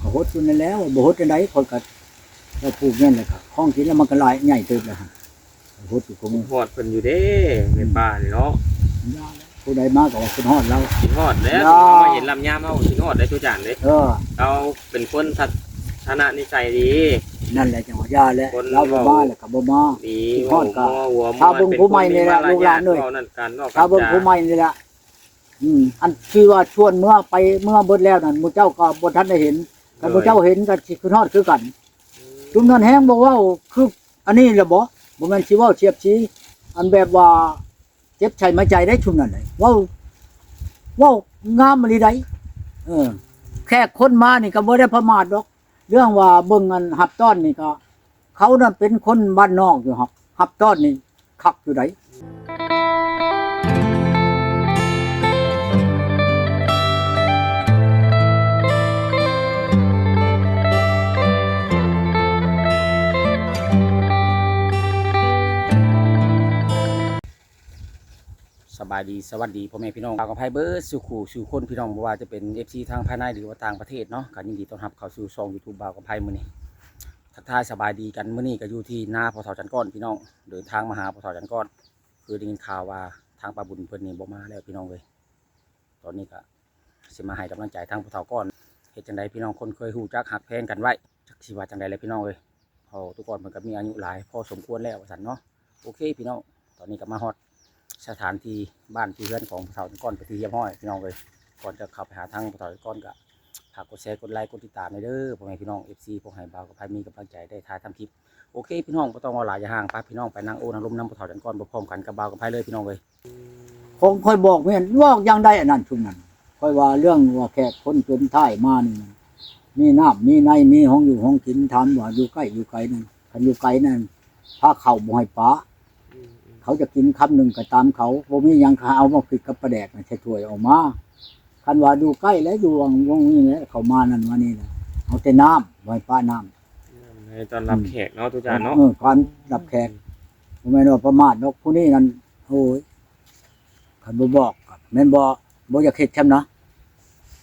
ກໍຫົດຢູ່ນັ້ນແຫຼະ ບໍ່ຫົດຈັ່ງໃດ ຂ້ອຍກໍ ເຈົ້າປູກແມ່ນແລ້ວ ກໍຂອງກິນແລ້ວ ມັນກໍຫຼາຍໃຫຍ່ເຕີບແລ້ວ ຫົດຢູ່ຂອງ ຮອດເພິ່ນຢູ່ເດ້ ແມ່ປ້ານີ້ເນາະ. ຜູ້ໃດມາກໍວ່າຄິດຮອດລາວ ຄິດຮອດແຫຼະ ເຮົາມາເຫັນລຳຍາມເຮົາຄິດຮອດເດ້ ຕູຈານເດ້. ເອີ ລາວເປັນຄົນທັດສະນະນິໄສດີ. ນັ້ນແຫຼະ ຈັ່ງວ່າຢ່າແຫຼະ ຄົນລາວບໍ່ມາແລ້ວກໍບໍ່ມາ ຄິດຮອດກໍ ຖ້າເບິ່ງຜູ້ໃໝ່ນີ້ແຫຼະ ລູກຫຼານເອີຍ ຖ້າເບິ່ງຜູ້ໃໝ່ນີ້ແຫຼະ. ອືມ ອັນທີ່ວ່າຊວນເມືອໄປ ເມືອເບິດແລ້ວນັ້ນ ໝູ່ເຈົ້າກໍບໍ່ທັນໄດ້ເຫັນ ຄັນໝູ່ເຈົ້າເຫັນກໍຊິຄິດຮອດຄືກັນ. ອືມ ຊຸມນັ້ນແຮງບໍ່ເວົ້າ ຄືອັນນີ້ລະບໍ? ບໍ່ແມ່ນຊິເວົ້າສຽບສີ ອັນແບບວ່າເຈັບໃຈມາໃຈໄດ້ຊຸມນັ້ນ ເວົ້າ ເວົ້າງາມອີ່ຫຼີໃດ໋. ເອີ ແຂກຄົນມານີ້ກໍບໍ່ໄດ້ປະໝາດດອກ ເລື່ອງວ່າເບິ່ງອັນຮັບຕ້ອນນີ້ກໍ ເຂົານັ້ນເປັນຄົນບ້ານນອກຢູ່ ຮັບ ຮັບຕ້ອນນີ້ຄັກຢູ່ໃດ໋. ສະບາຍດີ ສະຫວັດດີພໍ່ແມ່ພີ່ນ້ອງ ບ່າວກຳໄພເບິດສູ່ຄູ່ສູ່ຄົນ ພີ່ນ້ອງ ບໍ່ວ່າຈະເປັນເອັຟຊີທາງພາຍໃນ ຫຼືວ່າຕ່າງປະເທດເນາະ ກໍຍິນດີຕ້ອນຮັບເຂົ້າສູ່ຊ່ອງຢູທູບບ່າວກຳໄພມື້ນີ້. ທັກທາຍສະບາຍດີກັນ ມື້ນີ້ກໍຢູ່ທີ່ນາພໍ່ເຖົ້າຈັນກ້ອນ ພີ່ນ້ອງ ເດີນທາງມາຫາພໍ່ເຖົ້າຈັນກ້ອນ ຄືໄດ້ຍິນຂ່າວວ່າທາງປ້າບຸນເພິ່ນນີ້ບໍ່ມາແລ້ວ ພີ່ນ້ອງເອີຍ. ຕອນນີ້ກໍຊິມາໃຫ້ກຳລັງໃຈທາງພໍ່ເຖົ້າກ້ອນ ເຮັດຈັ່ງໃດ ພີ່ນ້ອງ ຄົນເຄີຍຮູ້ຈັກຮັກແພງກັນໄວ້ ຈັກຊິວ່າຈັ່ງໃດແຫຼະ ພີ່ນ້ອງເອີຍ. ພໍ່ຕຸກອນເພິ່ນກໍມີອາຍຸຫຼາຍພໍສົມຄວນແລ້ວວ່າຊັ້ນເນາະ. ໂອເຄ ພີ່ນ້ອງ ຕອນນີ້ກໍມາຮອດສະຖານທີ່ບ້ານທີ່ເຮືອນຂອງພໍ່ເຖົ້າຈັນກ້ອນເປັນທີ່ຮຽບຮ້ອຍ ພີ່ນ້ອງເອີຍ. ກ່ອນຈະເຂົ້າໄປຫາທາງພໍ່ເຖົ້າຈັນກ້ອນ ກໍຝາກກົດແຊ ກົດໄລ ກົດຕິດຕາມແດ່ເດີ ພໍ່ແມ່ພີ່ນ້ອງ ເອັຟຊີ ເພື່ອໃຫ້ບ່າວກຳໄພມີກຳລັງໃຈໄດ້ຖ່າຍທຳຄລິບ. ໂອເຄ ພີ່ນ້ອງ ບໍ່ຕ້ອງເວົ້າຫຼາຍ ຢ່າຫ່າງ ພາພີ່ນ້ອງໄປນັ່ງໂອ້ນັ່ງລົມນຳພໍ່ເຖົ້າຈັນກ້ອນ ພ້ອມໆກັນກັບບ່າວກຳໄພເລີຍ ພີ່ນ້ອງເອີຍ. ຂອງຂ້ອຍບອກແມ່ນ ເວົ້າຢ່າງໃດອັນນັ້ນຊຸມນັ້ນ ຂ້ອຍວ່າເລື່ອງວ່າແຂກຄົນເປັນທ້າຍມານີ້ ມີນ້ຳມີໃນ ມີຫ້ອງຢູ່ຫ້ອງກິນ ຖາມວ່າຢູ່ໃກ້ຢູ່ໄກນັ້ນ ຄັນຢູ່ໄກນັ້ນ ພາເຂົ້າບໍ່ໃຫ້ປາ ອືມໆ ເຂົາຈະກິນຄຳໜຶ່ງກໍຕາມເຂົາ ບໍ່ມີຫຍັງ ເຂົາເອົາໝາກພິກກັບປາແດກໃສ່ຖ້ວຍອອກມາ. ຄັນວ່າຢູ່ໃກ້ແລ້ວ ຢູ່ຫວ່າງວົງນີ້ແຫຼະ ເຂົ້າມານັ້ນມານີ້ແຫຼະ ເອົາແຕ່ນ້ຳ ບໍ່ໃຫ້ປະນ້ຳ ໃຫ້ຕ້ອນຮັບແຂກເນາະ ອືມ ຕູຈານເນາະ. ເອີ ການຮັບແຂກ ອືມ ບໍ່ແມ່ນວ່າປະໝາດດອກ ຜູ້ນີ້ນັ້ນ ໂອ້ຍ ຄັນບໍ່ບອກກໍແມ່ນບໍ່ ບໍ່ຢາກເຮັດຊ້ຳນະ.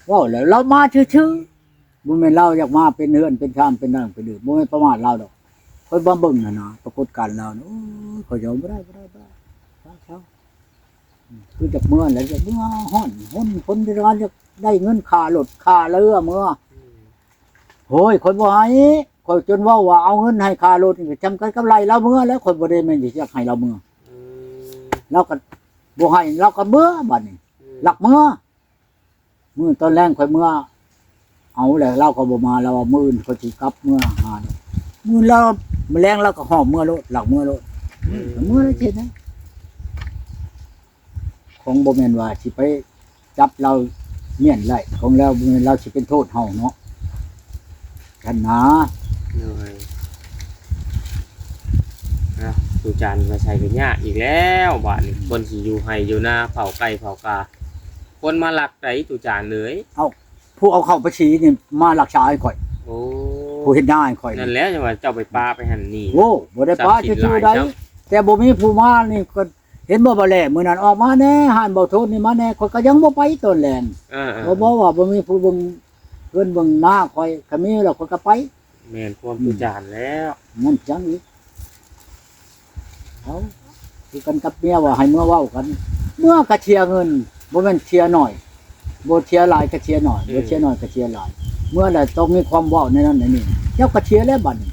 ເວົ້າແລ້ວລາວມາຊື່ໆ ບໍ່ແມ່ນລາວຢາກມາເປັນເຮືອນເປັນຊານເປັນນັ້ນເປັນນີ້ ບໍ່ແມ່ນປະໝາດລາວດອກ. ຂ້ອຍມາເບິ່ງຫັ້ນນະ ປາກົດການລາວ ໂອ້ຍ ຂ້ອຍຍອມບໍ່ໄດ້ ບໍ່ໄດ້ ບໍ່ໄດ້ ເຊົາ ຄືຈາກເມືອແຫຼະ ຈາກເມືອຮ້ອນ ຄົນ ຄົນທີ່ວ່າຢາກໄດ້ເງິນຄ່າລົດຄ່າເຮືອເມືອ ອືມ ໂອ້ຍ ຂ້ອຍບໍ່ໃຫ້ ຂ້ອຍຈົນເວົ້າວ່າເອົາເງິນໃຫ້ຄ່າລົດນີ້ ຈຳກັດກັບໄລ່ລາວເມືອແລ້ວ ຂ້ອຍບໍ່ໄດ້ແມ່ນຊິຢາກໃຫ້ລາວເມືອ ອືມ ລາວກໍບໍ່ໃຫ້ ລາວກໍເມືອບາດນີ້ ອືມ ລັກເມືອ. ມື້ຕອນແລງຂ້ອຍເມືອເອົາແຫຼະ ລາວກໍບໍ່ມາ ລາວວ່າມື້ອື່ນຂ້ອຍຊິກັບເມືອຫາ ມື້ລາວ ມື້ແລງລາວກໍຫອບເມືອໂລດ ລັກເມືອໂລດ ອືມ ເມືອແລ້ວເຮັດໃດ ຂອງບໍ່ແມ່ນວ່າຊິໄປຈັບລາວມ້ຽນໄດ້ ຂອງລາວບໍ່ແມ່ນລາວຊິເປັນໂທດເຮົາເນາະ ຫັ້ນນາ. ໂດຍ ເອົ້າ ຕູຈານມາໃສ່ກໍຍາກອີກແລ້ວບາດນີ້ ອືມ ຄົນຊິຢູ່ໄຮ່ຢູ່ນາ ເຝົ້າໄກ່ເຝົ້າກາ ຄົນມາລັກໃດ ຕູຈານເອີຍ. ເອົ້າ ຜູ້ເອົາເຂົ້າພາສີນີ້ມາລັກຊາໃຫ້ຂ້ອຍ ໂອ້ ຜູ້ເຮັດນາໃຫ້ຂ້ອຍ ນັ້ນແຫຼະ ຈັ່ງວ່າເຈົ້າໄປປະໄປຫັ້ນນີ້ ໂອ້ ບໍ່ໄດ້ປະຊື່ໆໃດ ແຕ່ບໍ່ມີຜູ້ມານີ້ກໍ ເຫັນບໍ່ ບ່າວແຫຼ້ ມື້ນັ້ນອອກມາແດ່ ຮ້ານບ່າວໂທນນີ້ມາແດ່ ຂ້ອຍກໍຍັງບໍ່ໄປຕອນແລງ ເອີໆ ເຂົາບອກວ່າບໍ່ມີຜູ້ເບິ່ງເຮືອນເບິ່ງນາຂ້ອຍ ຄັນມີແລ້ວຂ້ອຍກໍໄປ. ແມ່ນຄວາມ ອືມ ຕູຈານແລ້ວ ນັ້ນຈັ່ງອີກ ເອົາ ຄືກັນກັບເມຍວ່າໃຫ້ເມືອເວົ້າກັນ ເມືອກໍເສຍເງິນ ບໍ່ແມ່ນເສຍໜ້ອຍ ບໍ່ເສຍຫຼາຍກໍເສຍໜ້ອຍ ເອີ ບໍ່ເສຍໜ້ອຍກໍເສຍຫຼາຍ ເມືອແລ້ວຕ້ອງມີຄວາມເວົ້າໃນນັ້ນໃນນີ້ ເຈົ້າກໍເສຍແລ້ວບັດນີ້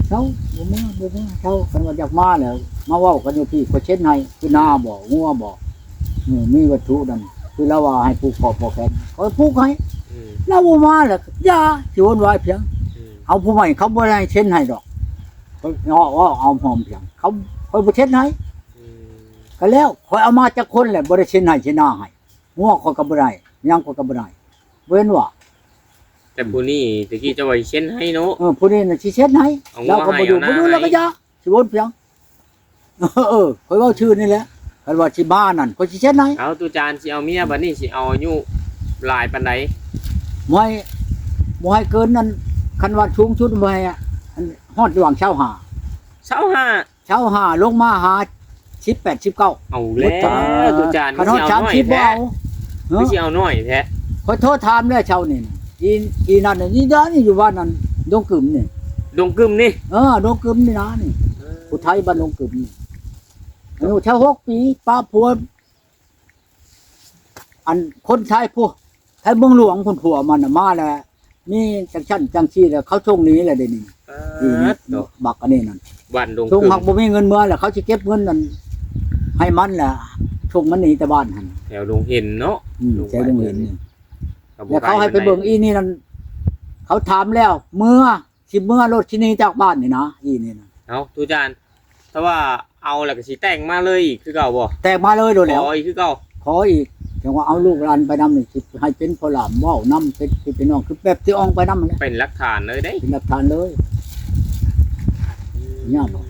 ເຊົາ ບໍ່ເມືອ ບໍ່ເມືອ ເຊົາ ຄັນວ່າຢາກມາແລ້ວ ມາເວົ້າກັນຢູ່ພີ້ ຂ້ອຍເຊັນໃຫ້ ຄືນາບໍ ງົວບໍ ເອີ ມີວັດຖຸນັ້ນ ຄືລາວວ່າໃຫ້ຜູກຂອບບໍ່ແຂນ ຂ້ອຍຜູກໃຫ້ ອືມ ລາວບໍ່ມາແລ້ວ ຢ່າ ຊິວຸ່ນວາຍພຽງ ອືມ ເອົາຜູ້ໃໝ່ ເຂົາບໍ່ໄດ້ເຊັນໃຫ້ດອກ ຂ້ອຍເອົາ ເອົາ ເອົາຫອມພຽງ ເຂົາ ຂ້ອຍບໍ່ເຊັນໃຫ້ ອືມ ກໍແລ້ວ ຂ້ອຍເອົາມາຈັກຄົນແຫຼະ ບໍ່ໄດ້ເຊັນໃຫ້ເຊັນນາໃຫ້ ງົວຂ້ອຍກໍບໍ່ໄດ້ ຫຍັງຂ້ອຍກໍບໍ່ໄດ້ ບໍ່ເຫັນວ່າ ແຕ່ຜູ້ນີ້ຕະກີ້ເຈົ້າວ່າຊິເຊັນໃຫ້ເນາະ ເອີ ຜູ້ນີ້ນະຊິເຊັນໃຫ້ ລາວກໍບໍ່ຢູ່ ບໍ່ຢູ່ແລ້ວກໍຢ່າ ຊິວົນພຽງ ເອີ ຂ້ອຍເວົ້າຊື່ນີ້ແຫຼະ ຄັນວ່າຊິມານັ້ນ ຂ້ອຍຊິເຊັນໃຫ້ ເອົາ ຕູຈານ ຊິເອົາເມຍບັດນີ້ ຊິເອົາອາຍຸຫຼາຍປານໃດ? ບໍ່ໃຫ້ ບໍ່ໃຫ້ເກີນນັ້ນ ຄັນວ່າສູງສຸດບໍ່ໃຫ້ ອັນ ຮອດລະຫວ່າງຊາວຫ້າ ຊາວຫ້າ ຊາວຫ້າ ລົງມາຫາສິບແປດ ສິບເກົ້າ ເອົາແລ້ວ ໂອ້ຕາຍ ຕູຈານ ຄັນຮອດສາມສິບບໍ່ເອົາ ຄືຊິເອົານ້ອຍແທ້ ຂ້ອຍໂທຖາມແລ້ວເຊົ້ານີ້ ອີ ອີນັ້ນນີ້ ດານີ້ຢູ່ບ້ານນັ້ນ ດົງກຶມນີ້ ດົງກຶມນີ້ ເອີ ດົງກຶມນີ້ນານີ້ ເອີ ຜູ້ໄທບ້ານດົງກຶມນີ້ ອາຍຸຊາວຫົກປີ ປະຜົວ ອັນຄົນໄທຜູ້ ໄທເມືອງຫຼວງພຸ້ນ ຜົວມັນນະມາແລ້ວ ມີຈັ່ງຊັ້ນຈັ່ງຊີ້ແລ້ວ ເຂົາສົ່ງໜີແລ້ວເດນີ້ ປາດໂທ້ ບັກອັນນີ້ນັ້ນ ບ້ານດົງກຶມ ສົ່ງ ຫາກບໍ່ມີເງິນເມືອແລ້ວ ເຂົາຊິເກັບເງິນນັ້ນໃຫ້ມັນແຫຼະ ສົ່ງມັນໜີແຕ່ບ້ານຫັ້ນ ແຖວດົງເຫັນເນາະ ອືມ ແຖວດົງເຫັນນີ້ ແລ້ວເຂົາໃຫ້ໄປເບິ່ງອີນີ້ນັ້ນ ເຂົາຖາມແລ້ວ ເມືອ ຊິເມືອໂລດ ຊິໜີຈາກບ້ານນີ້ນະ ອີນີ້ນະ ເອົ້າ ຕູຈານ ຖ້າວ່າເອົາແລ້ວກໍຊິແຕ່ງມາເລີຍອີກຄືເກົ່າບໍ່? ແຕ່ງມາເລີຍໂລດແລ້ວ ຂໍອີກຄືເກົ່າ ຂໍອີກ ຈັ່ງວ່າເອົາລູກຫຼານໄປນຳນີ້ ຊິໃຫ້ເປັນພໍ່ຫຼານເວົ້ານຳ ເປັນພີ່ເປັນນ້ອງ ຄືແບບຊິອອກໄປນຳຫັ້ນແຫຼະ ເປັນຫຼັກຖານເລີຍເດ້ ເປັນຫຼັກຖານເລີຍ ຍາກບໍ່?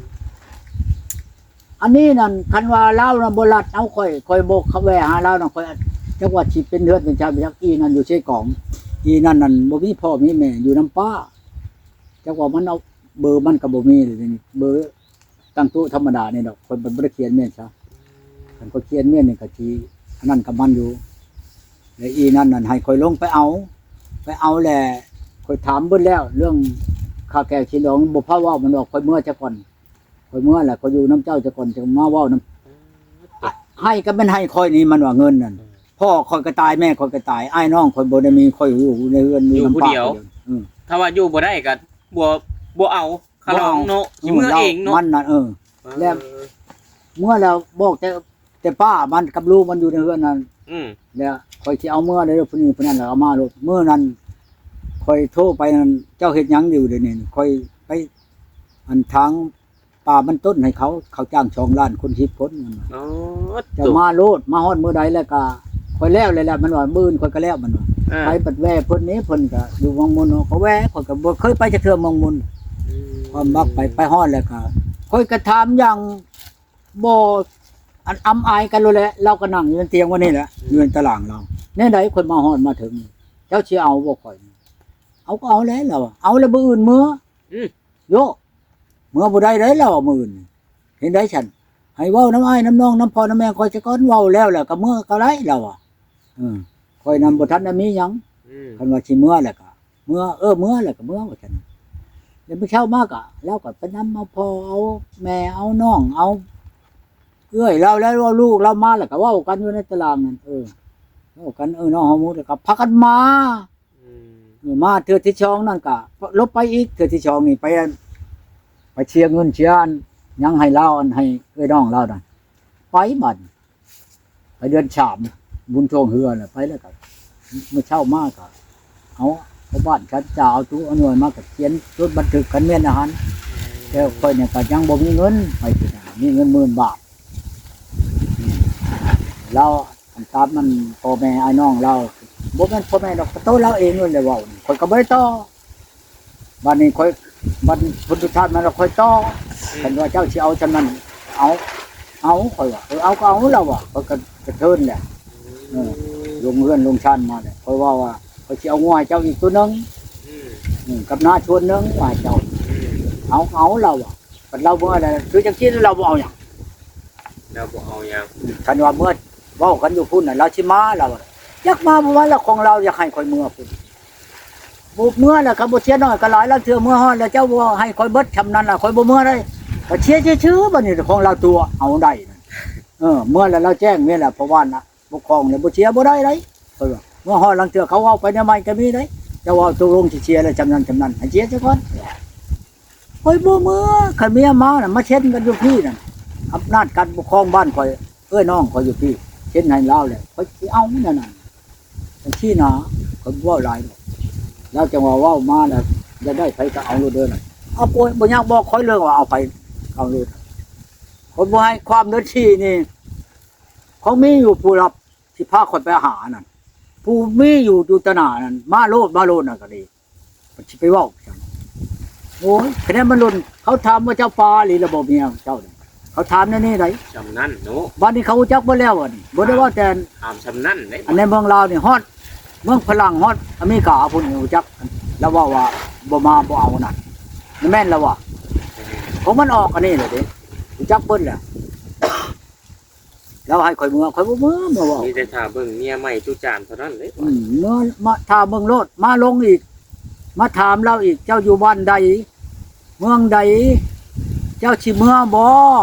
ອັນນີ້ນັ້ນ ຄັນວ່າລາວນະບໍ່ລັດເອົາຂ້ອຍ ຂ້ອຍບໍ່ເຂົ້າແວ່ຫາລາວນະ ຂ້ອຍຈັກວ່າຊິເປັນເຮືອນເປັນຊານ ຈັກອີນັ້ນຢູ່ເຊກອງ ອີນັ້ນນັ້ນບໍ່ມີພໍ່ມີແມ່ ຢູ່ນຳປ້າ ຈັກວ່າມັນເອົາ ເບີມັນກໍບໍ່ມີເລີຍ ເບີຕັ້ງໂຕະທຳມະດານີ້ດອກ ຂ້ອຍບໍ່ໄດ້ຂຽນແມ່ນຊະ ຄັນຂ້ອຍຂຽນແມ່ນນີ້ກໍຊິອັນນັ້ນກັບມັນຢູ່ ແລະອີນັ້ນນັ້ນໃຫ້ຂ້ອຍລົງໄປເອົາ ໄປເອົາແລ້ວ ຂ້ອຍຖາມເບິດແລ້ວ ເລື່ອງຄ່າແກ້ວຂີ້ດອງ ມັນບໍ່ພາເວົ້າ ມັນວ່າຂ້ອຍເມືອຊະກ່ອນ ຂ້ອຍເມືອແຫຼະ ຂ້ອຍຢູ່ນຳເຈົ້າຊະກ່ອນ ຈັ່ງມາເວົ້ານຳ ອືມ ໃຫ້ກໍແມ່ນໃຫ້ຂ້ອຍນີ້ ມັນວ່າເງິນນັ້ນ ອືມ ພໍ່ຂ້ອຍກໍຕາຍ ແມ່ຂ້ອຍກໍຕາຍ ອ້າຍນ້ອງຂ້ອຍບໍ່ໄດ້ມີ ຂ້ອຍຢູ່ໃນເຮືອນ ຢູ່ນຳປ້າຜູ້ດຽວ ອືມ ຖ້າວ່າຢູ່ບໍ່ໄດ້ກໍບໍ່ ບໍ່ເອົາ ຂ້າລອງເນາະ ບໍ່ເອົາ ຊິເມືອເອງເນາະ ມັນນັ້ນ ເອີ ເອີ ແລ້ວເມືອແລ້ວບອກແຕ່ ແຕ່ປ້າມັນກັບລູກມັນຢູ່ໃນເຮືອນນັ້ນ ອືມ ແລ້ວຂ້ອຍຊິເອົາເມືອເດີ ຜູ້ນີ້ຜູ້ນັ້ນ ແລ້ວເອົາມາໂລດ ມື້ນັ້ນຂ້ອຍໂທໄປນັ້ນ ເຈົ້າເຮັດຫຍັງຢູ່ດຽວນີ້ ຂ້ອຍໄປ ອັນທາງປ່າມັນຕົ້ນໃຫ້ເຂົາ ເຂົາຈ້າງສອງລ້ານ ຄົນສິບຄົນ ມັນວ່າ ອໍ ເຈົ້າມາໂລດ ມາຮອດມື້ໃດແລ້ວກະຂ້ອຍແລ້ວແລ້ວ ມັນວ່າ ມື້ອື່ນຂ້ອຍກະແລ້ວ ມັນວ່າ ເອີ ໄປບັດແວ່ເພິ່ນນີ້ ເພິ່ນກະຢູ່ເມືອງມຸນເນາະ ຂ້ອຍແວ່ ຂ້ອຍກະບໍ່ເຄີຍໄປຈັກເທື່ອເມືອງມຸນ ອືມ ຄວາມມັກໄປ ໄປຮອດແລ້ວກະ ຂ້ອຍກະຖາມຢ່າງ ບໍ່ ອັນ ອຳອາຍກັນໂລດແຫຼະ ລາວກໍນັ່ງຢູ່ເທິງຕຽງວ່ານີ້ແຫຼະ ອືມ ຢູ່ໃນຕາລ່າງລາວ ແນວໃດຂ້ອຍມາຮອດມາເຖິງ ເຈົ້າຊິເອົາບໍ່ຂ້ອຍ ເອົາກໍເອົາແຫຼະ ລາວວ່າ ເອົາແລ້ວມື້ອື່ນເມືອ ອືມ ໂຢ ເມືອບໍ່ໄດ້ເດ້ ລາວວ່າ ມື້ອື່ນ ເຮັດໃດຊັ້ນ ໃຫ້ເວົ້ານຳອ້າຍນຳນ້ອງນຳພໍ່ນຳແມ່ຂ້ອຍຊະກ່ອນ ເວົ້າແລ້ວແຫຼະກໍເມືອກໍໄດ້ ລາວວ່າ ເອີ ຂ້ອຍນຳບໍ່ທັນໄດ້ມີຫຍັງ ອືມ ຄັນວ່າຊິເມືອແລ້ວກໍ ເມືອ ເອີ ເມືອແລ້ວກໍເມືອວ່າຊັ້ນ ແລ້ວມື້ເຊົ້າມາກໍ ລາວກໍໄປນຳເອົາພໍ່ເອົາແມ່ເອົານ້ອງເອົາເອື້ອຍລາວ ແລ້ວເອົາລູກລາວມາ ແລ້ວກໍເວົ້າກັນຢູ່ໃນຕາລ່າງນັ້ນ ເອີ ເວົ້າກັນ ເອີ ນ້ອງເຮົາໝູ່ ແລ້ວກໍພາກັນມາ ອືມ ເອີ ມາເທື່ອທີສອງນັ້ນກໍລົບໄປອີກ ເທື່ອທີສອງນີ້ໄປ ໄປເຊຍເງິນເຊຍຫຍັງໃຫ້ລາວ ອັນໃຫ້ເອື້ອຍນ້ອງລາວນັ້ນ ໄປບັດ ໄປເດືອນສາມ ບຸນຊ່ວງເຮືອນະ ໄປແລ້ວກໍ ມື້ເຊົ້າມາກໍເອົາ ເອົາບ້ານສັນຈາ ເອົາຕູ້ເອົາໜ່ວຍມາ ກໍຂຽນຈົດບັນທຶກກັນແມ່ນອາຫານ ແຕ່ຂ້ອຍນີ້ກໍຍັງບໍ່ມີເງິນໄປຊິນະ ມີເງິນໝື່ນບາດ ລາວ ອັນຕາມມັນ ພໍ່ແມ່ອ້າຍນ້ອງລາວ ບໍ່ແມ່ນພໍ່ແມ່ດອກ ໂຕລາວເອງນັ້ນແຫຼະເວົ້າ ຂ້ອຍກໍບໍ່ໄດ້ຕໍ່ ບາດນີ້ຂ້ອຍ ບາດຜົນສຸດທ້າຍມາແລ້ວຂ້ອຍຕໍ່ ອືມ ຄັນວ່າເຈົ້າຊິເອົາຊ່ຳນັ້ນ ເອົາ ເອົາ ຂ້ອຍວ່າ ເອີ ເອົາກໍເອົາ ລາວວ່າ ຂ້ອຍກໍກະເທີນແຫຼະ ເອີ ລົງເຮືອນລົງຊານມາແລ້ວ ຂ້ອຍເວົ້າວ່າ ຂ້ອຍຊິເອົາງົວໃຫ້ເຈົ້າອີກໂຕໜຶ່ງ ອືມ ອືມ ກັບນາສ່ວນໜຶ່ງວ່າເຈົ້າ ອືມ ເອົາກໍເອົາ ລາວວ່າ ບັດລາວເມືອແລ້ວ ຄືຈັ່ງຊີ້ລາວບໍ່ເອົາຫຍັງ ລາວບໍ່ເອົາຫຍັງ ຄັນວ່າເມືອເວົ້າກັນຢູ່ພຸ້ນນະ ລາວຊິມາ ລາວວ່າ ຢາກມາບໍ່ມາ ລາວຂອງລາວຢາກໃຫ້ຂ້ອຍເມືອພຸ້ນ ບໍ່ເມືອແລ້ວ ຄັນບໍ່ເສຍໜ້ອຍກໍຫຼາຍ ລາງເທື່ອເມືອຮອດແລ້ວ ເຈົ້າບໍ່ໃຫ້ຂ້ອຍເບິດຊ່ຳນັ້ນລະ ຂ້ອຍບໍ່ເມືອໄດ໋ ກໍເສຍຊື່ໆ ບັດນີ້ຂອງລາວຕົວະເອົາໄດ້ນັ້ນ ເອີ ເມືອແລ້ວລາວແຈ້ງເມຍແລ້ວ ເພາະວ່ານະ ປົກຄອງແລ້ວບໍ່ເສຍບໍ່ໄດ້ໃດ ຂ້ອຍວ່າ ເມືອຮອດລາງເທື່ອເຂົາເວົ້າໄປແນວໃໝ່ກໍມີໄດ໋ ເຈົ້າເວົ້າຕົກລົງຊິເສຍແລ້ວ ຊ່ຳນັ້ນຊ່ຳນັ້ນ ໃຫ້ເສຍຊະກ່ອນ ຂ້ອຍບໍ່ເມືອ ຄັນເມຍມານະ ມາເຊັນກັນຢູ່ພີ້ນັ້ນ ອຳນາດການປົກຄອງບ້ານຂ້ອຍ ເອື້ອຍນ້ອງຂ້ອຍຢູ່ພີ້ ເຊັນໃຫ້ລາວແລ້ວ ຂ້ອຍຊິເອົາແນວນັ້ນ ຈັ່ງຊີ້ນະ ຂ້ອຍບໍ່ເວົ້າຫຼາຍດອກ ລາວຈັ່ງວ່າເວົ້າມາແລ້ວ ຢາກໄດ້ໃຜກໍເອົາໂລດເດີ ເອົາໂກຍ ບໍ່ຍາກບອກຂ້ອຍເລື່ອງວ່າເອົາໃຜ ເອົາໂລດ ຂ້ອຍບໍ່ໃຫ້ຄວາມເດີ ທີ່ນີ້ ຂອງມີຢູ່ຜູ້ຮັບ ທີ່ພາຂ້ອຍໄປຫານັ້ນ ຜູ້ມີຢູ່ຢູ່ຕະໜ້ານັ້ນ ມາໂລດ ມາໂລດນັ້ນກໍດີ ມັນຊິໄປເວົ້າຈັ່ງ ໂອ້ຍ ຄະແນນມັນຫຼົ່ນ ເຂົາຖາມວ່າເຈົ້າປາອີ່ຫຼີລະບໍ່ ເມຍເຈົ້ານີ້ ເຂົາຖາມແນວນີ້ໃດ ຊ່ຳນັ້ນເນາະ ບັດນີ້ເຂົາຮູ້ຈັກເບິດແລ້ວ ອັນນີ້ບໍ່ໄດ້ເວົ້າແຕ່ ຖາມຊ່ຳນັ້ນເດ້ ອັນໃນເມືອງລາວນີ້ ຮອດເມືອງຝຣັ່ງ ຮອດອາເມລິກາພຸ້ນ ຮູ້ຈັກ ລາວເວົ້າວ່າບໍ່ມາບໍ່ເອົານັ້ນ ແມ່ນລາວວ່າ ຂອງມັນອອກອັນນີ້ແຫຼະເດ້ ຮູ້ຈັກເບິດແລ້ວ ລາວໃຫ້ຂ້ອຍເມືອ ຂ້ອຍບໍ່ເມືອ ເມືອເວົ້າ ມີແຕ່ຖ້າເບິ່ງເມຍໃໝ່ຕຸຈານເທົ່ານັ້ນເດ້ ອືມ ເມືອ ມາຖ້າເບິ່ງໂລດ ມາລົງອີກ ມາຖາມລາວອີກ ເຈົ້າຢູ່ບ້ານໃດ ເມືອງໃດ ເຈົ້າຊິເມືອບໍ່?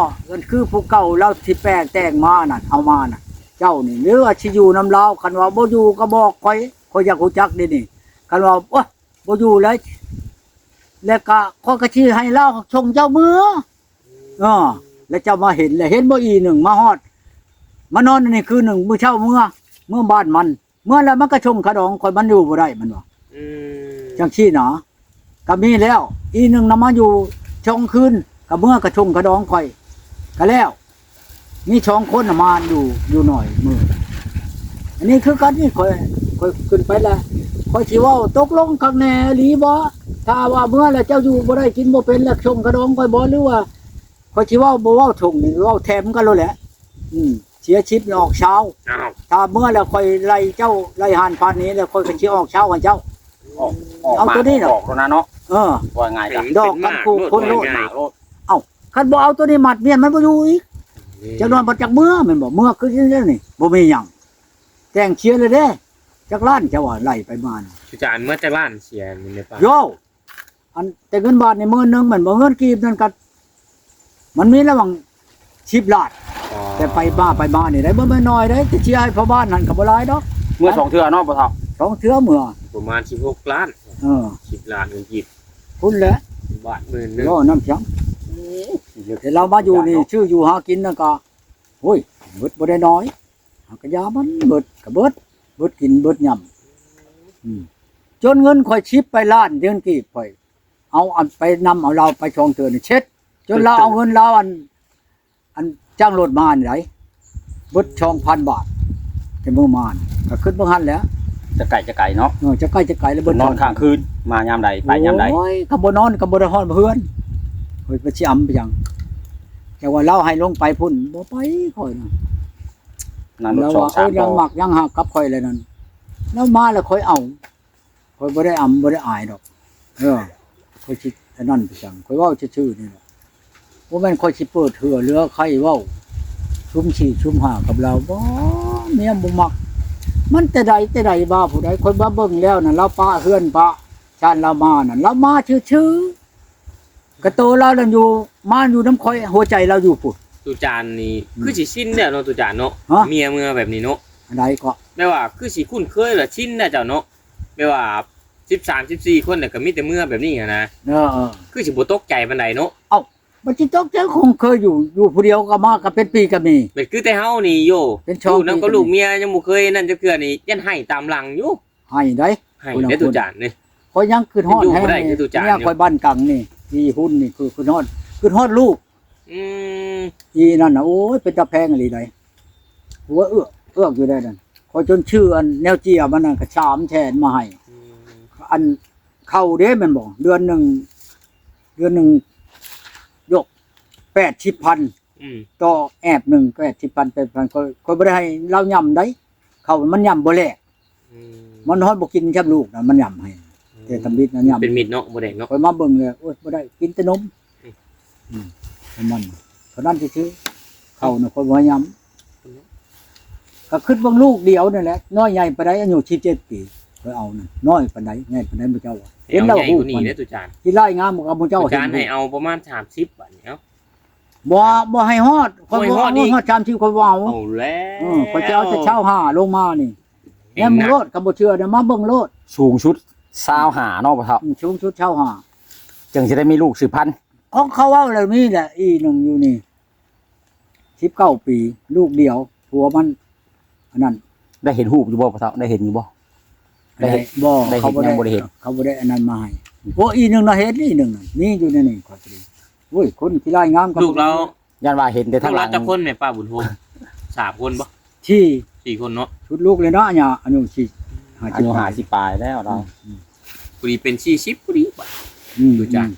ມັນຄືຜູ້ເກົ່າລາວທີ່ແປແຕ່ງມານັ້ນ ເອົາມານັ້ນ ເຈົ້ານີ້ ຫຼືວ່າຊິຢູ່ນຳລາວ? ຄັນວ່າບໍ່ຢູ່ກໍບອກຂ້ອຍ ຂ້ອຍຢາກຮູ້ຈັກເດນີ້ ຄັນວ່າ ໂອ້ຍ ບໍ່ຢູ່ແລ້ວ ແລ້ວກະຂ້ອຍກະຊິໃຫ້ລາວສົ່ງເຈົ້າເມືອ ເອີ ແລ້ວເຈົ້າມາເຫັນ ແລ້ວເຫັນບໍ່ ອີໜຶ່ງມາຮອດ ມານອນອັນນີ້ຄືນໜຶ່ງ ມື້ເຊົ້າເມືອ ເມືອບ້ານມັນ ເມືອແລ້ວມັນກະສົ່ງຂະດອງຂ້ອຍ ມັນຢູ່ບໍ່ໄດ້ ມັນວ່າ ອືມ ຈັ່ງຊີ້ນະ ກະມີແລ້ວ ອີໜຶ່ງນະມາຢູ່ສອງຄືນ ກະເມືອກະສົ່ງຂະດອງຂ້ອຍ ກະແລ້ວ ມີສອງຄົນນະມາຢູ່ ຢູ່ໜ້ອຍມື້ ອັນນີ້ຄືກັນນີ້ ຂ້ອຍ ຂ້ອຍຂຶ້ນໄປລະ ຂ້ອຍຊິເວົ້າຕົກລົງຄັກແນ່ອີ່ຫຼີບໍ່? ຖ້າວ່າເມືອແລ້ວເຈົ້າຢູ່ບໍ່ໄດ້ກິນບໍ່ເປັນ ແລ້ວສົ່ງຂະດອງຂ້ອຍບໍ່? ຫຼືວ່າຂ້ອຍຊິເວົ້າບໍ່ເວົ້າ ສົ່ງນີ້ເວົ້າແຖມກັນໂລດແຫຼະ ອືມ ເສຍສິບນີ້ອອກຊາວ ອ້າວ ຖ້າເມືອແລ້ວຂ້ອຍໄລ່ເຈົ້າ ໄລ່ຫ້ານພານນີ້ ແລ້ວຂ້ອຍກະຊິອອກຊາວໃຫ້ເຈົ້າ ອອກ ອອກ ເອົາ ມາ ຕົວນີ້ນະ ອອກໂລດນະເນາະ ເອີ ວ່າງ່າຍ ກະ ເປັນ ດອກກັນ ໝາກ ຄົນໂລດ ໝາກໂລດ ເອົ້າ ຄັນບໍ່ເອົາຕົວນີ້ມັດເມຍ ມັນບໍ່ຢູ່ອີກ ເອີ ຈັກໜ້ອຍບັດຈັກເມືອແມ່ນບໍ່? ເມືອຄືຈັ່ງນີ້ ບໍ່ມີຫຍັງ ແຕ່ງເສຍແລ້ວເດ້ ຈັກລ້ານ ເຈົ້າວ່າໄລ່ໄປມານະ ອາຈານ ເມືອຈັກລ້ານເສຍນີ້ແມ່ນປະ? ໂຢ ອັນແຕ່ເງິນບາດນີ້ໝື່ນໜຶ່ງແມ່ນບໍ່? ເງິນກີບນັ້ນກະ ມັນມີລະຫວ່າງສິບລ້ານ ອໍ ແຕ່ໄປມາ ໄປມານີ້ໄດ໋ ບໍ່ແມ່ນນ້ອຍໄດ໋ ຊິເສຍໃຫ້ພໍ່ບ້ານຫັ້ນກະບໍ່ຫຼາຍດອກ ເມືອສອງເທື່ອເນາະ ພໍ່ເຖົ້າ ສອງເທື່ອເມືອ ປະມານສິບຫົກລ້ານ ເອີ ສິບລ້ານເງິນກີບ ພຸ້ນແຫຼະ ບາດໝື່ນໜຶ່ງ ເອີ ນັ້ນພຽງ ໂອ້ ແຕ່ລາວມາຢູ່ນີ້ ຊື້ຢູ່ຫາກິນນັ້ນກະ ໂອ້ຍ ເບິດບໍ່ໄດ້ໜ້ອຍ ເຮົາກະຢ່າມັນ ເບິດກະເບິດ ເບິດກິນເບິດຫຍ້ຳ ອືມ ຈົນເງິນຂ້ອຍສິບປາຍລ້ານເງິນກີບຂ້ອຍ ເອົາອັນໄປນຳເອົາລາວໄປສອງເທື່ອນີ້ເຊັດ ຈົນລາວເອົາເງິນລາວອັນ ອັນຈ້າງລົດມານີ້ໄດເບິດສອງພັນບາດ ແຕ່ມື້ມານີ້ ກະຄຶດເບິ່ງຫັ້ນແຫຼະ ຈະໄກຈະໄກເນາະ ເອີ ຈະໄກຈະໄກແລ້ວເບິດ ນອນຄ້າງຄືນ ມາຍາມໃດໄປຍາມໃດ ໂອ້ຍ ກະບໍ່ນອນກະບໍ່ໄດ້ຮອດເຮືອນ ຂ້ອຍກະຊິອຳໄປຫຍັງ ແຕ່ວ່າລາວໃຫ້ລົງໄປພຸ້ນ ບໍ່ໄປຂ້ອຍນະ ນັ້ນລົດສອງສາມລໍ້ ລາວວ່າ ເອີ ຍັງມັກຍັງຮັກກັບຂ້ອຍແລ້ວນັ້ນ ລາວມາແລ້ວຂ້ອຍເອົາ ຂ້ອຍບໍ່ໄດ້ອຳບໍ່ໄດ້ອາຍດອກ ເອີ ຂ້ອຍຊິອັນນັ້ນໄປຫຍັງ ຂ້ອຍເວົ້າຊື່ໆນີ້ແຫຼະ ບໍ່ແມ່ນຂ້ອຍຊິເປີດເທື່ອເຫຼືອໃຄເວົ້າ ຊຸມສີ່ຊຸມຫ້າກັບລາວ ບໍ່ ເມຍບໍ່ມັກ ມັນແຕ່ໃດແຕ່ໃດ ວ່າຜູ້ໃດ ຂ້ອຍມາເບິ່ງແລ້ວນັ້ນ ລາວປະເຮືອນປະຊານລາວມານັ້ນ ລາວມາຊື່ໆ ກະໂຕລາວນັ້ນຢູ່ ມາຢູ່ນຳຂ້ອຍ ຫົວໃຈລາວຢູ່ພຸ້ນ ຕຸຈານນີ້ ອືມ ຄືຊິຊິນແລ້ວເນາະ ຕຸຈານເນາະ ຮະ ເມຍເມືອແບບນີ້ເນາະ ອັນໃດເກາະ ແບບວ່າຄືຊິຄຸ້ນເຄີຍລະຊິນແລ້ວເຈົ້າເນາະ ແບບວ່າສິບສາມ ສິບສີ່ຄົນນະ ກະມີແຕ່ເມືອແບບນີ້ຫັ້ນນະ ເອີ ເອີ ຄືຊິບໍ່ຕົກໃຈປານໃດເນາະ ເອົ້າ ມັນຊິຕົກໃຈ ຄົງເຄີຍຢູ່ ຢູ່ຜູ້ດຽວກະມາກະເປັນປີກະມີ ແບບຄືແຕ່ເຮົານີ້ໂຢ ເປັນຊ່ອງ ຢູ່ນຳກັບລູກເມຍຍັງບໍ່ເຄີຍນັ້ນຈັກເທື່ອນີ້ ຢ້ານໄຫ້ຕາມຫຼັງຢູ່ ໄຫ້ໄດ໋ ໄຫ້ໄດ໋ຕຸຈານເດ້ ຂ້ອຍຍັງຄຶດຮອດແຮງ ເມຍຂ້ອຍບ້ານກັງນີ້ ອີຮຸ່ນນີ້ ຄືຄຶດຮອດ ຄຶດຮອດລູກ ອືມ ອີນັ້ນນະ ໂອ້ຍ ເປັນຕາແພງອີ່ຫຼີໃດ໋ ຫົວເອືອກເອືອກຢູ່ໃດ໋ນັ້ນ ຂ້ອຍຈົນຊື້ອັນແນວເຈຍມັນນັ້ນກະສາມແສນມາໃຫ້ ອືມ ອັນເຂົ້າເດ້ແມ່ນບໍ່ ເດືອນໜຶ່ງ ເດືອນໜຶ່ງ ໂຢ ແປດສິບພັນ ອືມ ຕໍ່ແອບໜຶ່ງ ແປດສິບພັນ ແປດສິບພັນ ຂ້ອຍ ຂ້ອຍບໍ່ໄດ້ໃຫ້ລາວຫຍ້ຳໃດ ເຂົ້າມັນຫຍ້ຳບໍ່ແລກ ອືມ ມັນຮອດບໍ່ກິນຊ້ຳລູກນະ ມັນຫຍ້ຳໃຫ້ ອືມ ແຕ່ທຳອິດນະຫຍ້ຳ ເປັນມິດເນາະ ບໍ່ແດງເນາະ ຂ້ອຍມາເບິ່ງແລ້ວ ໂອ້ຍ ບໍ່ໄດ້ ກິນແຕ່ນົມ ອືມ ອືມ ເທົ່ານັ້ນ ເທົ່ານັ້ນຊື່ໆ ເຂົ້ານະ ຂ້ອຍບໍ່ໃຫ້ຫຍ້ຳ ກະຄຶດເບິ່ງລູກດຽວນີ້ແຫຼະ ນ້ອຍໃຫຍ່ປານໃດ ອາຍຸສິບເຈັດປີ ຂ້ອຍເອົານັ້ນ ນ້ອຍປານໃດ ໃຫຍ່ປານໃດ ໝູ່ເຈົ້າວ່າ ເຫັນລາວ ໃຫຍ່ກວ່ານີ້ເດ້ ຕຸຈານ ຂີ້ລ້າຍງາມ ໝູ່ເຈົ້າ ຕຸຈານ ເຫັນ ໃຫ້ເອົາປະມານສາມສິບບາດນີ້ ເອົາ ບໍ່ ບໍ່ໃຫ້ຮອດ ຂ້ອຍບໍ່ ບໍ່ຮອດອີກ ຮອດສາມສິບ ຂ້ອຍບໍ່ເອົາ ເອົາແລ້ວ ເອີ ຂ້ອຍຈະເອົາແຕ່ຊາວຫ້າລົງມານີ້ ແມ່ນໂລດ ຄັນບໍ່ເຊື່ອນະ ມາເບິ່ງໂລດ ສູງສຸດຊາວຫ້າເນາະ ພໍ່ເຖົ້າ ອືມ ສູງສຸດຊາວຫ້າ ຈຶ່ງຊິໄດ້ມີລູກສືບພັນ ຂອງເຂົາເວົ້າແລ້ວມີແຫຼະ ອີໜຶ່ງຢູ່ນີ້ ສິບເກົ້າປີ ລູກດຽວ ຜົວມັນ ອັນນັ້ນ ໄດ້ເຫັນຮູບຢູ່ບໍ່ ພໍ່ເຖົ້າ ໄດ້ເຫັນຢູ່ບໍ່? ໄດ້ເຫັນ ບໍ່ ໄດ້ເຫັນ ເຂົາບໍ່ໄດ້ ຍັງບໍ່ໄດ້ເຫັນ ເຂົາບໍ່ໄດ້ອັນນັ້ນມາໃຫ້ ໂອ້ ອີໜຶ່ງນະ ເຫັນ ອີໜຶ່ງນະ ມີຢູ່ໃນນີ້ ຂ້ອຍກໍດີ ໂອ້ຍ ຄົນຂີ້ລ້າຍງາມ ລູກລາວ ຢ້ານວ່າເຫັນແຕ່ທາງຫຼັງ ລູກລາວຈັກຄົນແມ່ປ້າບຸນໂຮມ? ສາມຄົນບໍ່? ສີ່ ສີ່ຄົນເນາະ ຊຸດລູກເລີຍເນາະ ອາຍຸ ອາຍຸສີ່ ອາຍຸຫ້າສິບປາຍແລ້ວລາວ ອືມ ພໍດີເປັນສີ່ສິບພໍດີບາດ ອືມ ອືມ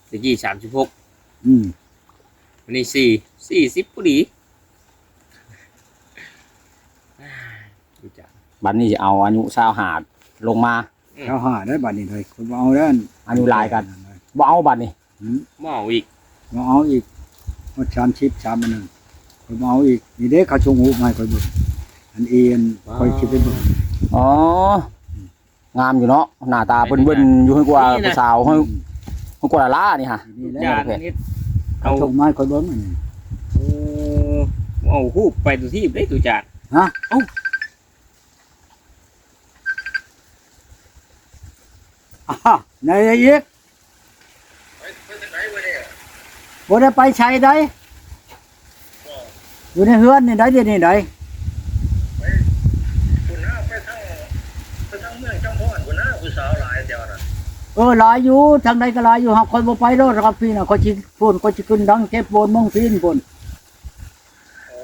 ແຕ່ກີ້ສາມສິບຫົກ ອືມ ອັນນີ້ສີ່ ສີ່ສິບພໍດີ ບາດນີ້ຊິເອົາອາຍຸຊາວຫ້າລົງມາ ອືມ ຊາວຫ້າໄດ້ບາດນີ້ເລີຍ ຂ້ອຍບໍ່ເອົາແລ້ວ ອາຍຸຫຼາຍກັນ ບໍ່ເອົາບາດນີ້ ຫືມ ບໍ່ເອົາອີກ ບໍ່ເອົາອີກ ຮອດສາມສິບ ສາມອັນນັ້ນ ຂ້ອ ເອົາອີກ ນີ້ເດ້ ເຂົາສົ່ງຮູບມາໃຫ້ຂ້ອຍເບິ່ງ ອັນເອ ອັນ ອ່າ ຂ້ອຍຊິໄປເບິ່ງ ອໍ ງາມຢູ່ເນາະ ໜ້າຕາເພິ່ນເບິ່ງຢູ່ ໃຫ້ກວ່າຜູ້ສາວ ໃຫ້ ອືມ ໃຫ້ກວ່າດາລານີ້ຫາ ນີ້ແຫຼະ ເຂົາສົ່ງມາໃຫ້ຂ້ອຍເບິ່ງ ອັນນີ້ ໂອ້ ເອົາຮູບໄປຕຸທີບເດ້ຕຸຈານ ຮະ ເອົ້າ ອາ ໃນອີກ ໄປ ໄປທາງໃດມື້ນີ້? ບໍ່ໄດ້ໄປໃສໃດ ບໍ່ ຢູ່ໃນເຮືອນນີ້ໃດ ດຽວນີ້ໃດ ໄປພຸ້ນນະ ໄປທາງ ໄປທາງເມືອງຈຳພອນພຸ້ນນະ ຜູ້ສາວຫຼາຍແຖວນັ້ນ ເອີ ຫຼາຍຢູ່ ທາງໃດກໍຫຼາຍຢູ່ ຫາກຂ້ອຍບໍ່ໄປດອກ ກັບພີ້ນະ ຂ້ອຍຊິພຸ້ນ ຂ້ອຍຊິຂຶ້ນທາງເຊໂປນ ເມືອງພີນພຸ້ນ ໂອ້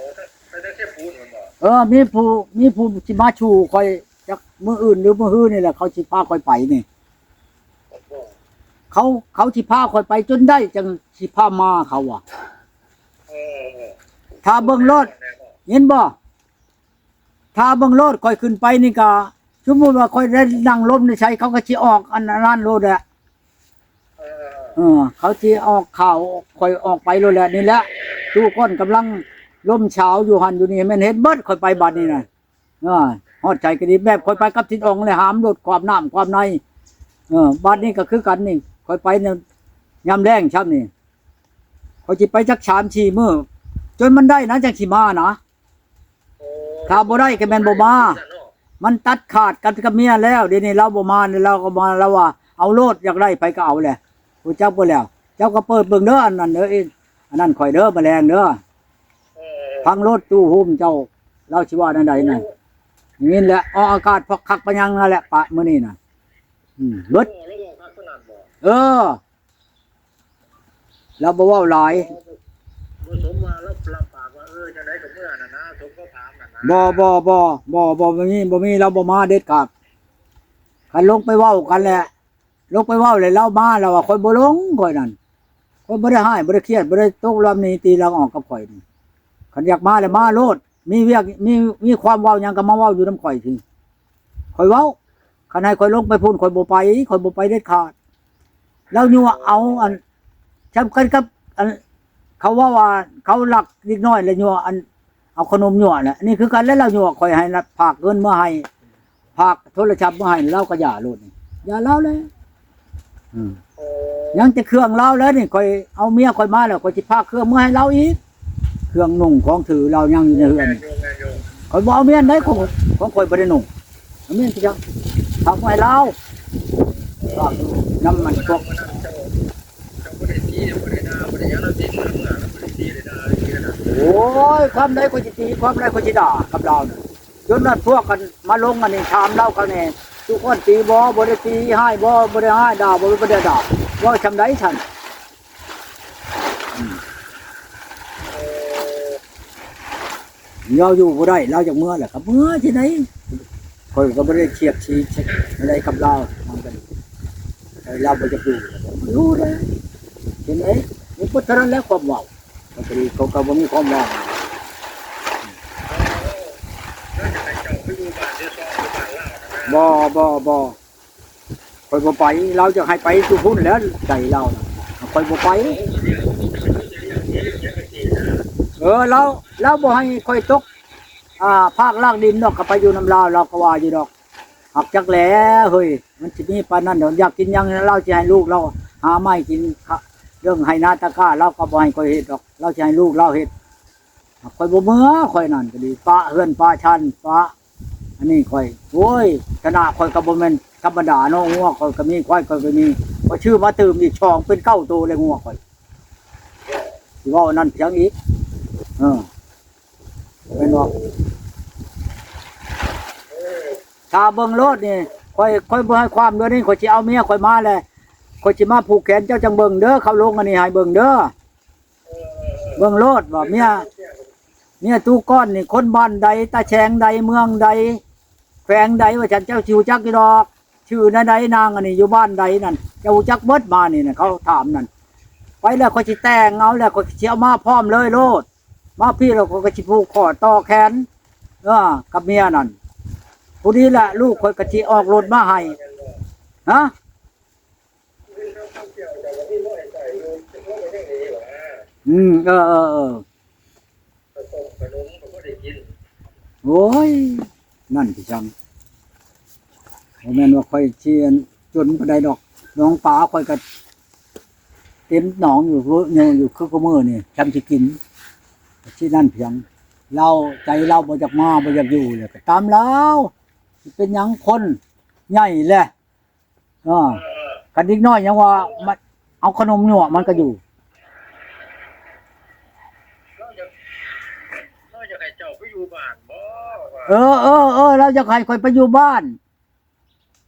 ໄປແຕ່ເຊໂປນພຸ້ນບໍ່? ເອີ ມີຜູ້ ມີຜູ້ຊິມາສູ່ຂ້ອຍ ຈັກມື້ອື່ນຫຼືມື້ຮືນີ້ແຫຼະ ເຂົາຊິພາຂ້ອຍໄປນີ້ ເຂົາ ເຂົາຊິພາຂ້ອຍໄປຈົນໄດ້ ຈັ່ງຊິພາມາ ເຂົາວ່າ ເອີ ຖ້າເບິ່ງໂລດ ເຫັນບໍ່? ຖ້າເບິ່ງໂລດ ຂ້ອຍຂຶ້ນໄປນີ້ກະ ສົມມຸດວ່າຂ້ອຍໄດ້ນັ່ງລົມໃນໃສ ເຂົາກໍຊິອອກອັນ ອັນນັ້ນໂລດແຫຼະ ເອີ ເອີ ເຂົາຊິອອກຂ່າວຂ້ອຍອອກໄປໂລດແຫຼະ ນີ້ແຫຼະ ຕູ້ກ້ອນກຳລັງລົມສາວຢູ່ຫັ້ນຢູ່ນີ້ ແມ່ນເຫັນເບິດ ຂ້ອຍໄປບັດນີ້ນະ ເອີ ຮອດໃສກໍດີ ແບບຂ້ອຍໄປກັບທິດອ່ອງແຫຼະ ຫາມໂລດຄວາມນ້ຳຄວາມໃນ ເອີ ບັດນີ້ກໍຄືກັນນີ້ ຂ້ອຍໄປນະ ຍາມແລງຊ່ຳນີ້ ຂ້ອຍຊິໄປຈັກສາມສີ່ມື້ ຈົນມັນໄດ້ນະ ຈັ່ງຊິມານະ ໂອ້ ຖ້າບໍ່ໄດ້ກໍແມ່ນບໍ່ມາ ມັນຕັດຂາດກັນກັບເມຍແລ້ວ ດຽວນີ້ລາວບໍ່ມາ ລາວກໍມາ ລາວວ່າເອົາໂລດ ຢາກໄດ້ໃຜກໍເອົາແຫຼະ ຮູ້ຈັກເບິດແລ້ວ ເຈົ້າກໍເປີດເບິ່ງເດີ ອັນນັ້ນເດີ ອັນນັ້ນຂ້ອຍເດີ ມາແລງເດີ ເອີ ຟັງໂລດຕູ້ໂຮມເຈົ້າ ລາວຊິວ່າແນວໃດນັ້ນ ໄດ້ຍິນແລ້ວ ອອກອາກາດພັກຄັກປະຍັງນັ້ນແຫຼະ ປະມື້ນີ້ນະ ອືມ ເບິດ ໂອ້ ລາວເວົ້າຄັກປານນັ້ນບໍ່? ເອີ ລາວບໍ່ເວົ້າຫຼາຍ ບໍ່ສົມວ່າລາວຮັບປາກວ່າ ເອີ ຈັ່ງໃດກໍເມືອນັ້ນນະ ສົມເຂົາຖາມນັ້ນນະ ບໍ່ ບໍ່ ບໍ່ ບໍ່ ບໍ່ມີ ບໍ່ມີ ລາວບໍ່ມາເດັດຂາດ ຄັນລົງໄປເວົ້າກັນແຫຼະ ລົງໄປເວົ້າແລ້ວລາວມາ ລາວວ່າ ຂ້ອຍບໍ່ລົງ ຂ້ອຍນັ້ນ ຂ້ອຍບໍ່ໄດ້ຮ້າຍ ບໍ່ໄດ້ຄຽດ ບໍ່ໄດ້ຕົກລຳໜີຕີຫຼັງອອກກັບຂ້ອຍນີ້ ຄັນຢາກມາແລ້ວມາໂລດ ມີວຽກ ມີ ມີຄວາມເວົ້າຫຍັງກໍມາເວົ້າຢູ່ນຳຂ້ອຍພີ້ ຂ້ອຍເວົ້າ ຄັນໃຫ້ຂ້ອຍລົງໄປພຸ້ນ ຂ້ອຍບໍ່ໄປ ຂ້ອຍບໍ່ໄປເດັດຂາດ ລາວຍົວະເອົາ ອັນ ສຳຄັນກັບ ອັນ ເຂົາເວົ້າວ່າ ເຂົາລັກເດັກນ້ອຍ ແລ້ວຍົວະ ອັນ ເອົາຂະໜົມຍົວະແຫຼະ ອັນນີ້ຄືກັນແຫຼະ ລາວຍົວະຂ້ອຍໃຫ້ ຝາກເງິນມາໃຫ້ ຝາກໂທລະສັບມາໃຫ້ ລາວກໍຢ່າໂລດນີ້ ຢ່າລາວແຫຼະ ອືມ ຍັງແຕ່ເຄື່ອງລາວແຫຼະນີ້ ຂ້ອຍເອົາເມຍຂ້ອຍມາແລ້ວ ຂ້ອຍຊິພາເຄື່ອງເມືອໃຫ້ລາວອີກ ເຄື່ອງນຸ່ງຂອງຖືລາວຍັງຢູ່ໃນເຮືອນ ຂ້ອຍບໍ່ເອົາມຽນໃດ ຂອງ ຂອງຂ້ອຍບໍ່ໄດ້ນຸ່ງ ເອົາມຽນຄືຫຍັງ ຝາກໄວ້ໃຫ້ລາວ ຝາກນຳມັນພວກ ໂອ້ຍ ຄວາມໃດຂ້ອຍຊິຕີ ຄວາມໃດຂ້ອຍຊິດ່າກັບລາວນະ ຈົນວ່າພວກກັນມາລົງອັນນີ້ ຖາມລາວຄະແນນ ທຸກຄົນຕີບໍ່ ບໍ່ໄດ້ຕີ ຮ້າຍບໍ່ ບໍ່ໄດ້ຮ້າຍ ດ່າບໍ່ ບໍ່ໄດ້ດ່າ ເວົ້າຊ່ຳໃດຊັ້ນ ອືມ ລາວຢູ່ບໍ່ໄດ້ ລາວຢາກເມືອແຫຼະ ກໍເມືອທີ່ໃດ ຂ້ອຍກໍບໍ່ໄດ້ຄຽດຊີໃດກັບລາວ ມັນກໍ ເອີ ລາວບໍ່ຢາກຢູ່ ຢູ່ເດ້ ເຫັນໄດ ມີແຕ່ເທົ່ານັ້ນແຫຼະຄວາມເວົ້າ ເຂົາກໍດີ ເຂົາກໍບໍ່ມີຄວາມເວົ້າ ບໍ່ ບໍ່ ບໍ່ ຂ້ອຍບໍ່ໄປ ລາວຢາກໃຫ້ໄປຢູ່ພຸ້ນແຫຼະ ໃຈລາວນະ ຂ້ອຍບໍ່ໄປ ເອີ ລາວ ລາວບໍ່ໃຫ້ຂ້ອຍຕົກ ອ່າ ພາກລາກດິນດອກ ກໍໄປຢູ່ນຳລາວ ລາວກໍວ່າຢູ່ດອກ ຫາກຈັກແຫຼະເຮີ້ຍ ມັນຊິມີປານນັ້ນດອກ ຢາກກິນຫຍັງລາວຊິໃຫ້ລູກລາວຫາມາໃຫ້ກິນ ເລື່ອງໄຮ່ນາຕາກ້າລາວກໍບໍ່ໃຫ້ຂ້ອຍເຮັດດອກ ລາວຊິໃຫ້ລູກລາວເຮັດ ຂ້ອຍບໍ່ເມືອ ຂ້ອຍນັ້ນກໍດີ ປະເຮືອນປະຊານ ປະອັນນີ້ຂ້ອຍ ໂອ້ຍ ຖານະຂ້ອຍກໍບໍ່ແມ່ນທຳມະດາເນາະ ງົວຂ້ອຍກໍມີ ຄວາຍຂ້ອຍກໍມີ ຂ້ອຍຊື້ມາຕື່ມອີກສອງ ເປັນເກົ້າໂຕແລ້ວງົວຂ້ອຍ ຊິເວົ້າອັນນັ້ນຫຍັງອີກ ເອີ ແມ່ນບໍ່? ຖ້າເບິ່ງໂລດນີ້ ຂ້ອຍ ຂ້ອຍບໍ່ໃຫ້ຄວາມເດີນີ້ ຂ້ອຍຊິເອົາເມຍຂ້ອຍມາແຫຼະ ຂ້ອຍຊິມາຜູກແຂນເຈົ້າ ຈັ່ງເບິ່ງເດີ ເຂົາລົງອັນນີ້ໃຫ້ເບິ່ງເດີ ເບິ່ງໂລດວ່າເມຍ ເມຍຕູ້ກ້ອນນີ້ຄົນບ້ານໃດ ຕາແສງໃດ ເມືອງໃດ ແຂວງໃດ ວ່າຊັ້ນ ເຈົ້າຊິຮູ້ຈັກຢູ່ດອກ ຊື່ແນວໃດ ນາງອັນນີ້ຢູ່ບ້ານໃດນັ້ນ ເຈົ້າຮູ້ຈັກເບິດ ມານີ້ນະ ເຂົາຖາມນັ້ນ ໄປແລ້ວຂ້ອຍຊິແຕ່ງເອົາແລ້ວ ຂ້ອຍຊິເອົາມາພ້ອມເລີຍໂລດ ມາພີ້ແລ້ວຂ້ອຍກໍຊິຜູກຂໍ້ຕໍ່ແຂນ ເອີ ກັບເມຍນັ້ນ ຜູ້ນີ້ແຫຼະລູກຂ້ອຍກໍຊິອອກລົດມາໃຫ້ ຮະ ອືມ ເອີ ເອີ ເອີ. ຂະໜົມກໍບໍ່ໄດ້ກິນ. ໂອ້ຍ ນັ້ນຄືຫຍັງ? ບໍ່ແມ່ນວ່າຂ້ອຍຊິອັນຈົນປານໃດດອກ. ໜອງປາຂ້ອຍກໍເຕັມໜອງຢູ່ ຢູ່ ຢູ່ຄືຄູ່ມື້ນີ້ ຊ່ຳຊິກິນ. ຊິນັ້ນພຽງ ລາວ ໃຈລາວບໍ່ຢາກມາ ບໍ່ຢາກຢູ່ ແລ້ວກໍຕາມລາວ. ຊິເປັນຫຍັງ ຄົນໃຫຍ່ແຫຼະ. ເອີ ເອີ ຄັນເດັກນ້ອຍຍັງວ່າ ມັນເອົາຂະໜົມຍົວະ ມັນກໍຢູ່. ລາວຢາກ ລາວຢາກໃຫ້ເຈົ້າໄປຢູ່ບ້ານບໍ? ເອີ ເອີ ເອີ ລາວຢາກໃຫ້ຂ້ອຍໄປຢູ່ບ້ານ.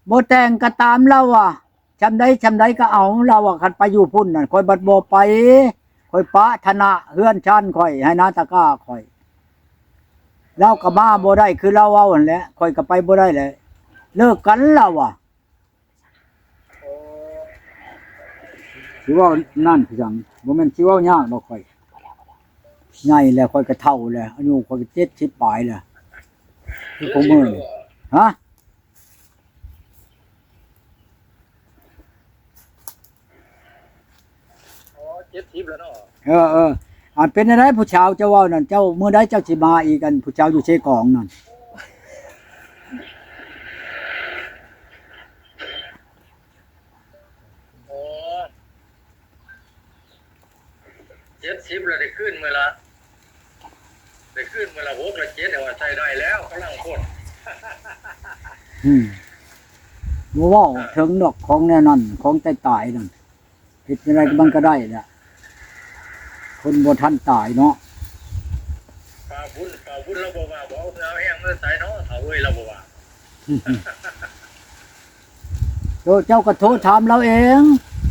ບໍ່ແຕ່ງກໍຕາມລາວວ່າ ຊ່ຳໃດຊ່ຳໃດກໍເອົາ. ລາວວ່າຄັນໄປຢູ່ພຸ້ນນັ້ນ ຂ້ອຍບັດບໍ່ໄປ. ຂ້ອຍປະຖານະເຮືອນຊານຂ້ອຍ ໄຮ່ນາຕາກ້າຂ້ອຍ. ລາວກໍມາບໍ່ໄດ້ ຄືລາວເວົ້າຫັ້ນແຫຼະ. ຂ້ອຍກໍໄປບໍ່ໄດ້ແຫຼະ. ເລີກກັນລາວວ່າ. ຊິເວົ້ານັ້ນຄືຫຍັງ? ບໍ່ແມ່ນຊິເວົ້າຍາກດອກ ຂ້ອຍໃຫຍ່ແລ້ວ ຂ້ອຍກໍເຖົ້າແລ້ວ ອາຍຸຂ້ອຍກໍເຈັດສິບປາຍແລ້ວ ຄືຂອງມື້ນີ້. ຮະ? ອໍ ເຈັດສິບແລ້ວເນາະ. ເອີ ເອີ ອັນເປັນແນວໃດ ຜູ້ສາວເຈົ້າເວົ້ານັ້ນ ເຈົ້າ ມື້ໃດເຈົ້າຊິມາອີກ? ອັນຜູ້ສາວຢູ່ເຊກອງນັ້ນ. ອໍ ເຈັດສິບແລ້ວ ໄດ້ຄືນມື້ລະ ໄດ້ຄືນມື້ລະຫົກລະເຈັດ ແຕ່ວ່າໃຊ້ໄດ້ແລ້ວ ກຳລັງພົ້ນ. ອືມ ບໍ່ເວົ້າເຖິງດອກ ຂອງແນວນັ້ນ ຂອງຕາຍໆນັ້ນ ເຮັດຈັ່ງໃດມັນກໍໄດ້ແຫຼະ ຄົນບໍ່ທັນຕາຍເນາະ. ປາບຸນ ປາບຸນລາວບໍ່ວ່າ ບໍ່ເອົາເຫື່ອເອົາແຮງມາໃສ່ເນາະ ເຖົ້າເອີຍ ລາວບໍ່ວ່າ. ໂຕເຈົ້າກໍໂທຖາມລາວເອງ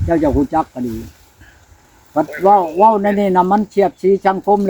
ເຈົ້າຢາກຮູ້ຈັກກໍດີ. ບັດເວົ້າ ເວົ້າໃນນີ້ນະ ມັນສຽດສີສັງຄົມ.